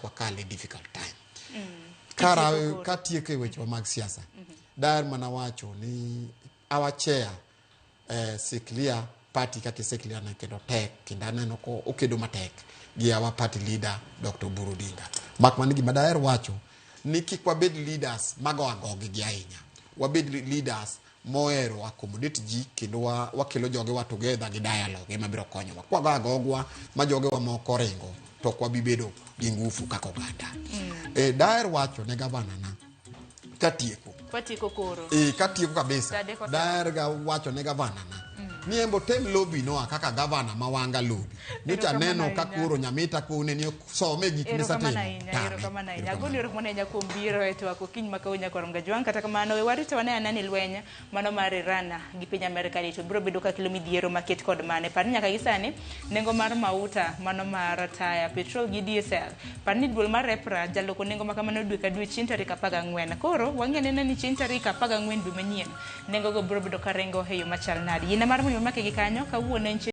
wachak wakal e difficult time. Kara Kitieko koro. Katieko e wechewa mag siasa, daher mana wacho ni our chair shikilia party kaka ishikilia ne kendo tek, kendo aneno ko okedo matek gi our party leader Dr. Oburu Odinga. Mak mana gima daher wacho ni kik wabed leaders mago agogi gi ahinya, wabed leaders mohero accommodate ji kendo wakelo jogewa together gi dialogue ema biro konyowa. Kwago agogwa ma jogewa moko ringo, to ok wabi bedo gi ngufu kaka oganda. Daher wacho ne gavana na katieko. Watieko koro. Katieko kabisa. Saa adek oseromo. Daher ga wacho ne gavana na ni embo tem lobby noa kaka gavana ma Wanga lobby nyocha Erokamano neno ka ahinya. koro Nyamita kone ni some gik Erokamano misatimo ahinya, tame. erokamano ahinya. Erokamano. Agoni erokamano ahinya kuom biro e twak okinyi ma kawuono nyakwar Mgajwang'. Kata kamano, we warito wane ane ni lweny mano mar Iran gi piny Amerka ni to biro bedo ka kelo midhiero maket kod mane. Par ni nyaka gi sani, nengo mar mauta mano mar taya, petrol gi diesel. Par ni duol mar EPRA jaloko nengo ma kamano dwe ka dwe chieng' tarik 14. Koro, wang'i anena ni chieng' tarik 14 dwe manyien, nengo go biro bedo ka ringo e yo machal nade. Yina mar mondo imake gi kanyo, kawuono en chieng'